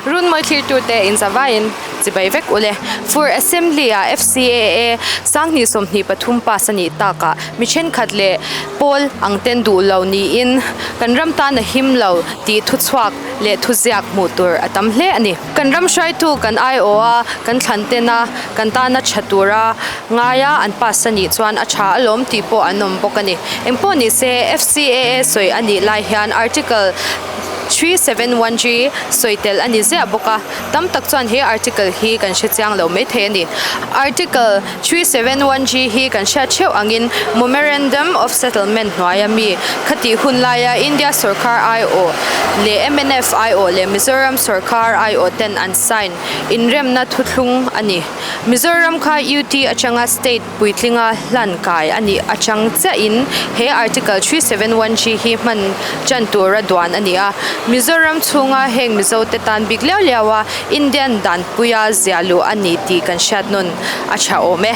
Runmawi thlirtute inzavaiin chibai vek ule. Fur Assembly-ah FCAA 2023 pass a nih takah mi thenkhat leh pawl ang ten duh lo niin kan ram tan a him lo tih thuchhuak leh thuziak hmuh tur a tam hle a ni. Kan ram hruaitu kan aiawha kan thlan tena kan tana tha tura ngaia an pass a nih chuan a tha alawm tih pawh an awm bawk a ni. Engpawh nise FCAA sawi a nih lai hian Article 371G sawi tel a ni ziah bawk a, tam tak chuan he article hi kan hre chiang lo mai thei a ni. Article 371G hi kan hriat theuh angin Momerandum of Settlement hnuaia mi khatih hun laia India sawrkar aiawh leh mnf aiawh leh Mizoram sawrkar aiawh ten an sign inremna thuthlung a ni. Mizoram kha UT atanga state puitlinga hlan kai a nih atang chiahin he Article 371G hi hman tan tura duan a ni a. Mizoram chhunga heng Mizote tan bik liau liau a Indian danpuia ziah luh a ni tih kan hriat nawn a tha awm e.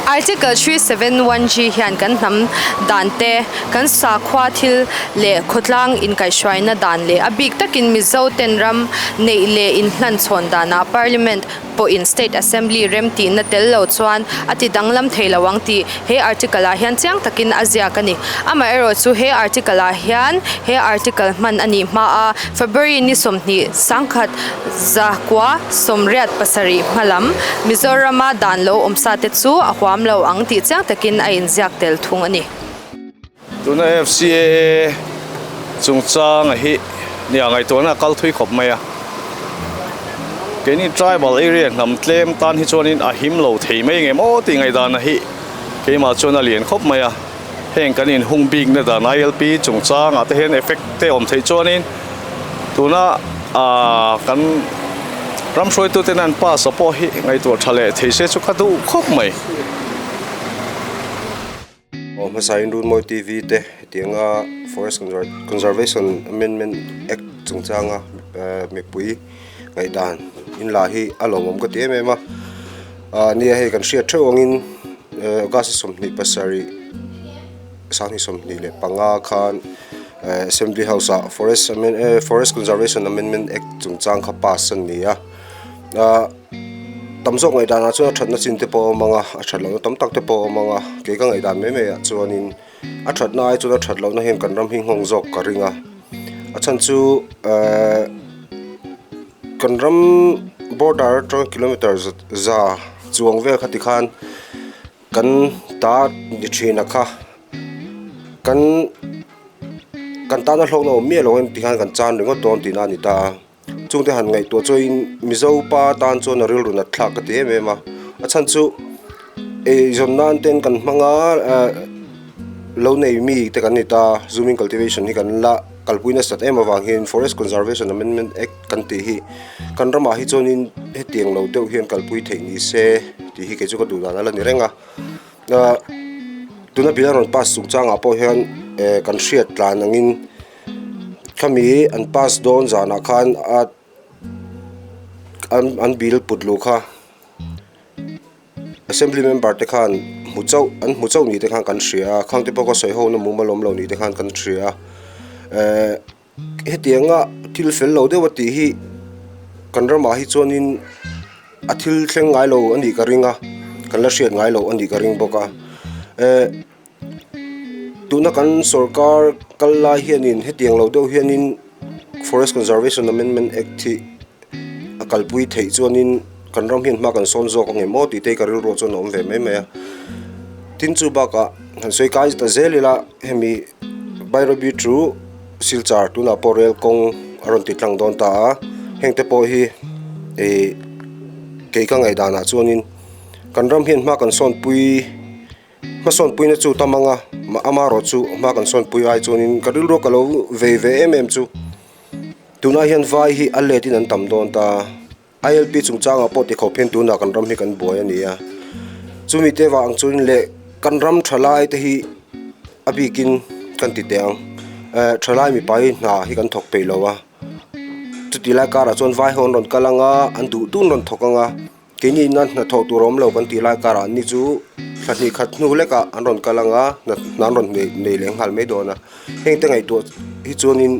Article 371G hian kan hnam dan te, kan sakhua thil leh khawtlang inkaihhruaina dan leh a bik takin Mizoten ram neih leh inhlan chhawn danah Parliament pawhin State Assembly remtihna tel lo chuan a ti danglam thei lo ang tih he article ah hian chiang takin a ziak a ni. Amaherawhchu he article ah hian he article hman a nih hma a February ni 29, 1987 hma lam Mizorama dan lo awmsa te chu a huam lo ang tih chiang takin a inziak tel thung a ni. Tuna FCAA chungchanga hi nia ngaihtuahna a kal thui khawp mai a, keini tribal area hnam tlem tan hi chuanin a him lo thei mai nge maw tih ngaihdan hi keimah chuan a lian khawp mai a, heng kan inhung bikna dan ILP chungchangah te hian effect te awm theih chuanin tuna ah kan ram hruaituten an pass a pawh hi ngaihtuah tha leh thei se chu ka duh khawp mai. Aw hmasa in Runmawi TV te hetianga Forest Conservation Amendment Act chungchanga mipui ngaihdan in la hi a lawmawm ka ti em em a ah nia hei kan hriat theuh angin August 27 2025 khan Assembly House ah Forest Forest Conservation Amendment Act chungchang kha pass a ni a ah. Tam zawk ngaihdanah chuan a thatna chin te pawh a awm ang a, a that lohna tam tak te pawh a awm ang a, kei ka ngaihdan mai mai ah chuanin a thatna ai chuan a that lohna hian kan ram hi nghawng zawk ka ring a, a chhan chu ehh kan ram border atanga kilometer za chuang vel kha tikhan kan ta ni thin a kha kan kan tana hlawkna awm miah lo em tikhan kan chan ringawt dawn tihna a ni ta a. Chungte han ngaihtuah chuain Mizo pa tan chuan a rilru nat thlak ka ti em em a, a chhan chu eizawn nan ten kan hmang a eh lo nei mi te kan ni ta zooming cultivation hi kan la kalpui nasat em avang hian forest conservation amendment act kan tih hi kan ramah hi chuanin hetiang lo deuh hian kalpui theih ni se tih hi kei chu ka duh dan a la ni reng a ah tuna bill a rawn pass chungchangah pawh hian eh kan hriat tlan angin. Khami an pass dawn zanah khan a an an bill put luh kha assembly member te khan hmu chauh an hmu chauh ni te khan kan hria a khang te pawh kha sawi ho na mumal awm lo ni te khan kan hria a ehh hetianga thil fel lo deuh a tih hi kan ramah hi chuanin a thil thleng ngai lo a nih ka ring a kan la hriat ngai loh a nih ka ring bawk a ehh. Tuna kan sorkar kal lai hianin hetiang lo deuh hianin Forest Conservation Amendment Act hi a kalpui theih chuanin kan ram hian hma kan sawn zawk ang em aw tih te hi ka rilru chuan a awm ve mai mai a. Tin chu bakah han sawi kai ta zel ila hemi Bairabi chu Silchar tunah pawh rel kawng a rawn ti tlang dawn ta a, heng te pawh hi ih kei ka ngaihdanah chuanin kan ram hian hma kan sawnpui. Hmasawnpuina chu tam anga amaherawh chu hma kan sawnpui ai chuanin ka rilru ka lo vei ve em em chu tunah hian vai hi a let in an tam dawn ta ILP chungchangah pawh tikhawp hian tunah kan ram hi kan buai a ni a chumi te vang chuan leh kan ram thalai te hi a bikin kan ti teh ang eh thalai mipa hi hna hi kan thawk peih lo a chuti lai karah chuan vai ho an rawn kal anga an duh dun rawn thawk anga. Keini ina hnathawh tur a awm lo kan tih lai karah ni chu thla hnih khat hnu lekah an rawn kal ang a hna an rawn nei leh nghal mai dawn a heng te ngaihtuah hi chuanin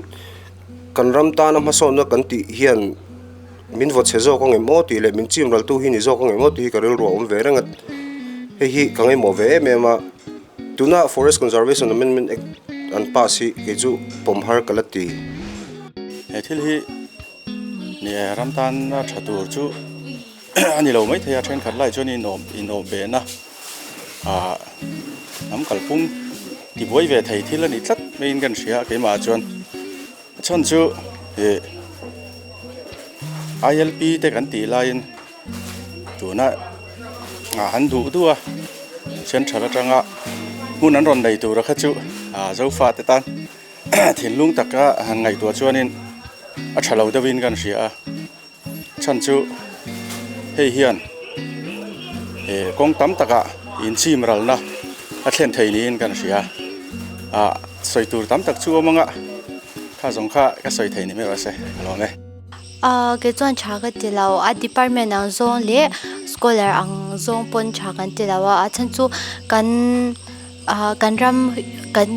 kan ram tana hmasawnna kan tih hian. min vaw chhe zawk ang em aw tih leh min chim ral tu hi ni zawk ang em aw tih hi ka rilru a awm ve reng a, hei hi ka ngaihmawh ve em em a, tuna Forest Conservation Amendment Act an pass hi kei chu pawm har ka la ti. He thil hi ni e ram tana tha tur chu a ni lo maithei a, thenkhat lai chuan inawm inawm behna ah hnam kalphung tibuai ve thei thil a ni tlat maiin kan hria a keimah ah chuan. A chhan chu ih ILP te kan tih laiin tuna ah an duh duh a central atanga hmun an rawn nei tura kha chu ah zofa te tan thinlung taka han ngaihtuah chuanin a tha lo deuhin kan hria a chhan chu hei hian ih kawng tam takah inchim ralna a thlen thei niin kan hria ah sawi tur tam tak chu awm anga kha zawng kha ka sawi thei ni mai rawh se ka lawm e. Ahh kei chuan tha ka ti lo a department ang zawng leh scholar ang zawng pawn tha kan ti lo a a chhan chu kan ahh kan ram kan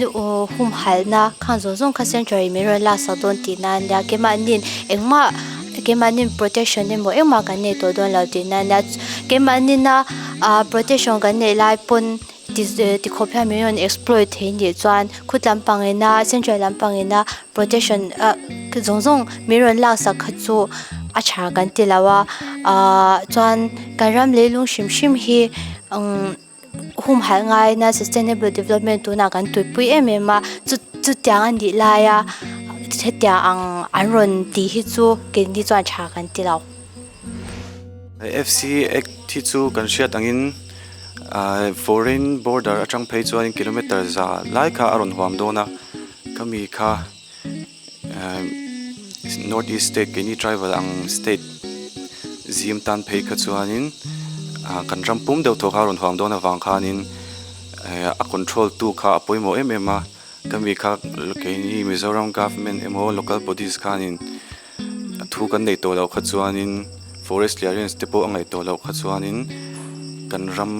humhalhna khang zawng zawng kha central in min rawn lak sak dawn tih na ania keimahni'n engmah keimahni'n protection emaw engmah kan nei tawh dawn lo tih na ania keimahni'n a ahh protection kan neih lai pawn ti tikhawp hian min rawn exploit thei nih chuan khut lampang ina central lampang ina protection ah zawng zawng min rawn lak sak kha chu a tha kan ti lo a ahh chuan kan ram leilung hrim hrim hi umm. Humhalh ngaina sustainable development tunah kan tuipui em em a chu chutiang a nih laia hetiang ang an rawn tih hi chu keini chuan tha kan ti lo. FC Act hi chu kan hriat angin foreign border atang phei chuan kilometer za lai kha a rawn huam dawn a khami kha North East state keini tribal ang state zim tan phei kha chuanin kan ram pum deuh thaw kha a rawn huam dawn avang khanin a control tu kha a pawimawh em em a khami kha keini Mizoram government emaw local bodies khanin a thu kan neih tawh loh kha chuanin forest clearance te pawh a ngaih tawh loh kha chuanin kan ram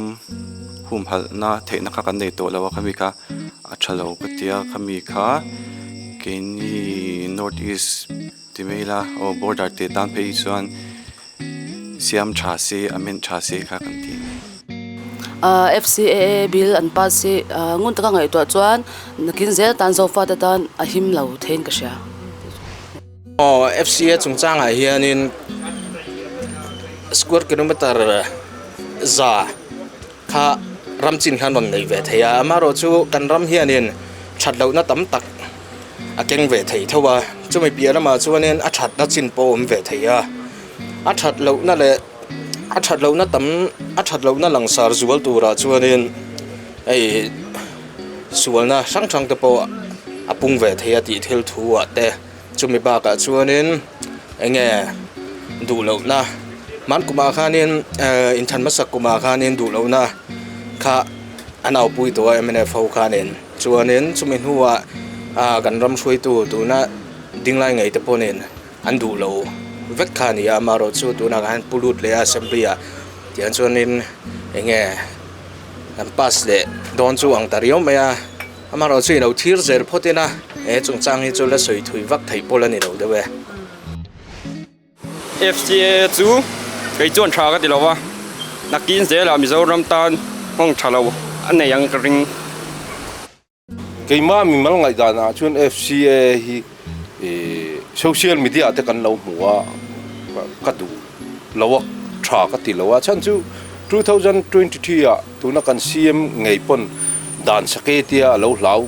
humhalhna theihna kha kan nei tawh lo a khami kha a tha lo ka tia khami kha keini north east ti mai ila aw border teh tan phei hi chuan siam tha se a men tha se kha kan ti. FCAA bill an pass hi ngun taka ngaihtuah chuan nakin zel tan Zofate tan a him lo theiin ka hria. Aw FCA chungchangah hianin square kilometer za kha ram chin khan rawn nei ve thei a amaherawhchu kan ram hianin that lohna tam tak a keng ve thei tho a chumi piah lamah chuanin a thatna chin pawh a awm ve thei a a that lohna leh a that lohna tam a that lohna langsar zual turah chuanin hei sualna hrang hrang te pawh a pung ve thei a tih thil thu ah te. Chumi bakah chuanin eng nge duh lohna hman kumah khanin inthan hmasak kumah khanin duh lohna kha a naupui tawh a mnf ho khanin chuanin chumi hnuah kan ram hruaitu tuna dinglai ngei te pawhin an duh lo vek kha a ni a amaherawhchu chu tunah khan pu lut leh a assembly ah tiang chuanin eng nge an pass leh dawn chu ang ta riau mai a. Amaherawhchu chu i lo thlir zel phawt ina he chungchang hi chu la sawi thui vak theih pawh la ni lo deuh e. FCA chu kei chuan tha ka ti lo va, nakin zelah Mizoram tan hmang tha lo a nei ang ka ring. Keimah mimal ngaihdanah chuan FCA hi social media ah te kan lo hmu a, ka duh lo a, tha ka ti lo a, chhan chu 2023 ah Tuna kan CM ngei pawn dan sake tia a lo hlau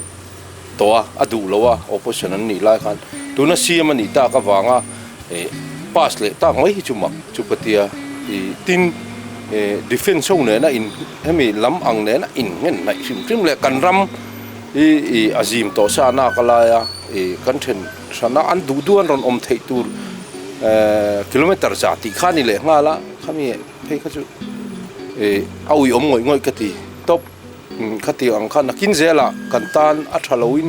tawh a, a duh lo a, opposition an nih lai khan tuna CM a nih tak avanga pass leh tak mai hi chu mak chu ka tia tin defence ho nena in hemi lam ang nena in nghen hnaih hrim hrim leh kan ram hi a zim tawh sa nak a lai a kan then hrana an duh duh an rawn awm theih tur kilometer za tih kha a ni leh nghal a khami Hei kha chu ih a uiawm ngawih ngawih ka ti tawp khati ang kha nakin zelah kan tan a tha loin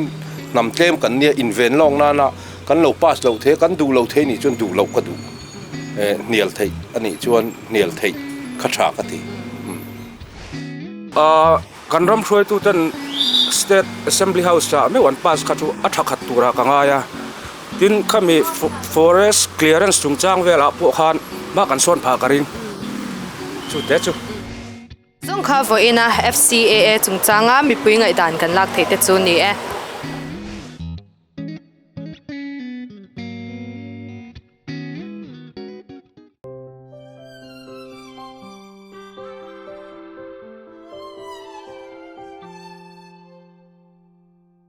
hnam tlem kan nia inven lawk nana kan lo pass loh thei a kan duh loh thei nih chuan duh loh ka duh eh hnial theih a nih chuan hnial theih kha tha ka ti. Kan ram hruaituten State Assembly House ah meuh an pass kha chu a tha khat turah ka ngai a. Tin, khami forest clearance chungchang velah pawh khan hma kan sawn phah ka ring. Chu te chu. Zawng kha vawiina FCAA chungchanga mipui ngaihdan kan lak theih te chu ni e.